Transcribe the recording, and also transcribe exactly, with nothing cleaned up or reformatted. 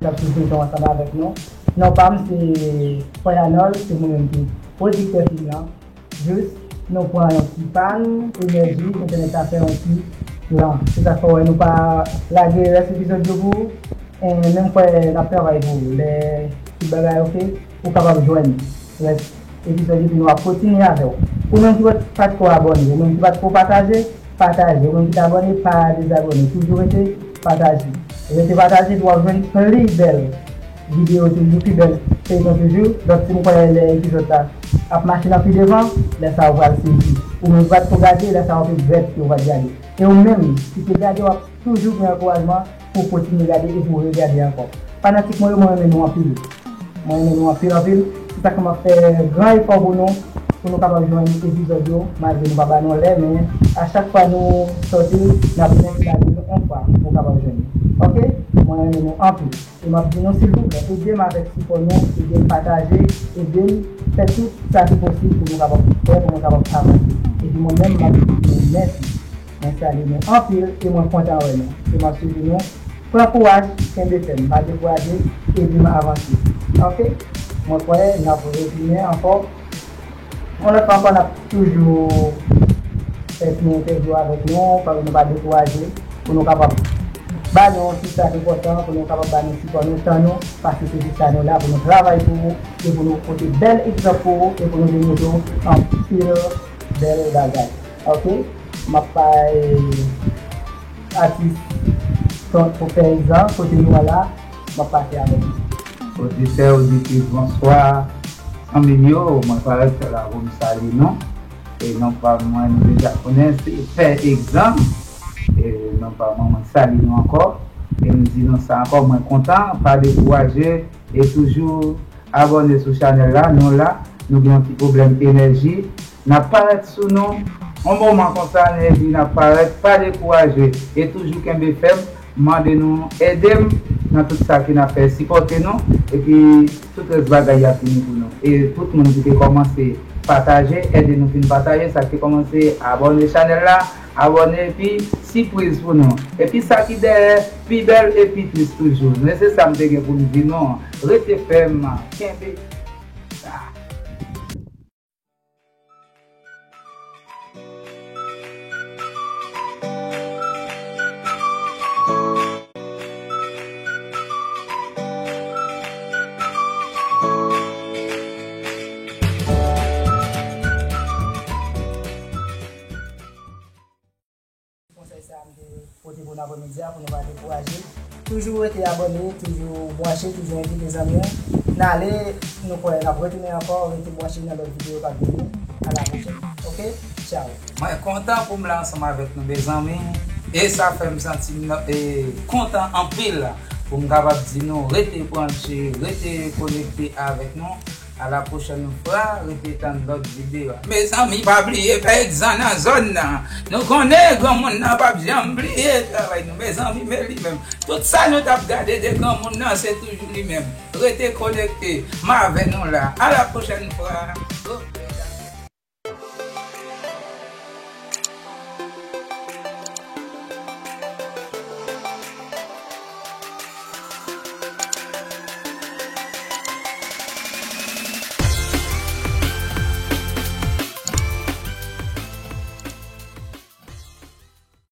Ap sou feyton ansanm avèk nou. Non pa m se Frè Anòl, se mwen menm ki pwodiktè fim lan. Jis nou pran yon ti pàn enèji, entènèt la fè yon ti lan. Se sa k fè w wè nou pa lage rès epizòd yo pou ou. E menm kwè n ap travay pou ou. Lè tout bagay oke, ou kapab jwenn rès epizòd yo, epi nou ap kontinye avè w. Ou menm ki pa t ko abòne, ou menm ki pa t ko pataje, pataje. Ou menm ki t abòne, pa dezabòne. Toujou rete pataje. Rete pataje, epi w ap jwenn pli bèl videyo toujou, pi bèl feyton toujou. Donk, si nou kwè lè epizòd la ap mache nan pi devan, lè sa a ou pral sezi. Ou menm ki pa t ko gade, lè sa a ou regrèt ke ou pa t gade. E ou menm ki te gade, w ap toujou gen ankourajman pou w kontinye gade e pou w regade ankò. Fanatik mwen yo, mwen renmen nou anpil. Mwen renmen nou anpil, anpil. Se sa k fè m ap fè gran efò pou nou, pou nou kapab jwenn epizòd yo, malgre nou pa ba nou lè, men a chak fwa nou sòti, n ap menm lage nou yon fwa pou w kapab jwenn li. Oke? Mwen renmen nou anpil. E m ap di nou, silvouplè, ede m avèk sipò nou, ede m pataje, ede m fè tout sa ki posib pou nou kapab fè, pou nou kapab avanse. Epi mwen menm, m ap di nou mèsi. Mwen salye nou anpil e mwen kontan wè nou. E m ap swiv nou. Pran kouraj, kenbe fèm, pa dekouraje, ede m avanse. Oke? Mwen kwè n ap retounen ankò. Yon lòt fwa ankò, n ap toujou fè ti entèvyou avèk nou, fò nou pa dekouraje, pou nou kapab ba nou yon ti sa k enpòtan, pou nou kapab ba nou sipò nou, tan nou, paske se pou sa nou la, pou nou travay pou ou, e pou nou pote bèl egzanp pou ou, e pou nou demontre w anpil bèl bagay. Oke? M ap bay atis Ton pou fè egzanp, kote nou an la, m ap pase avè nou. Oditè, oditris, bonswa. Zanmi m yo, mwen parèt la pou m salye nou. E non pa mwen, nou deja konnen, se Pè Egzanp. E non pa mwen, mwen salye nou ankò. E m di nou sa ankò, mwen kontan, pa dekouraje. E toujou abòne sou chanèl la, nou la, nou gen yon ti pwoblèm enèji. N ap parèt sou nou yon moman konsa, epi n ap parèt, pa dekouraje, e toujou kenbe fèm, mande nou ede m nan tout sa ke n ap fè, sipòte nou, epi tout rès bagay y ap vini pou nou. E tout moun ki te kòmanse pataje, ede nou fin pataje, sa ki te kòmanse abòne chanèl la, abòne, epi sipriz pou nou. Epi sa ki dèyè, pi bèl e pi tris toujou. Men se sa m te gen pou m di nou. Rete fèm, kenbe. Konsèy sa a m te pote pou nou aprèmidi a, pou nou pa dekouraje. Toujou rete abòne, toujou branche, toujou envite zanmi w. N ale, nou kwè n ap retounen ankò, rete branche nan lòt videyo k ap vini. A la pwochèn. Oke? Tchaw. Mwen kontan pou m la ansanm avèk nou, mezanmi. E sa fè m santi m, e, kontan anpil pou m kapab di nou rete branche, rete konekte avèk nou. A la pwochèn fwa, rete tann lòt videyo a. Mezanmi, pa bliye Pè Egzanp nan zòn nan. Nou konnen granmoun nan p ap janm bliye travay nou. Mezanmi, men li menm. Tout sa nou t ap gade de granmoun nan, se toujou li menm. Rete konekte. M avè nou la. A la pwochèn fwa.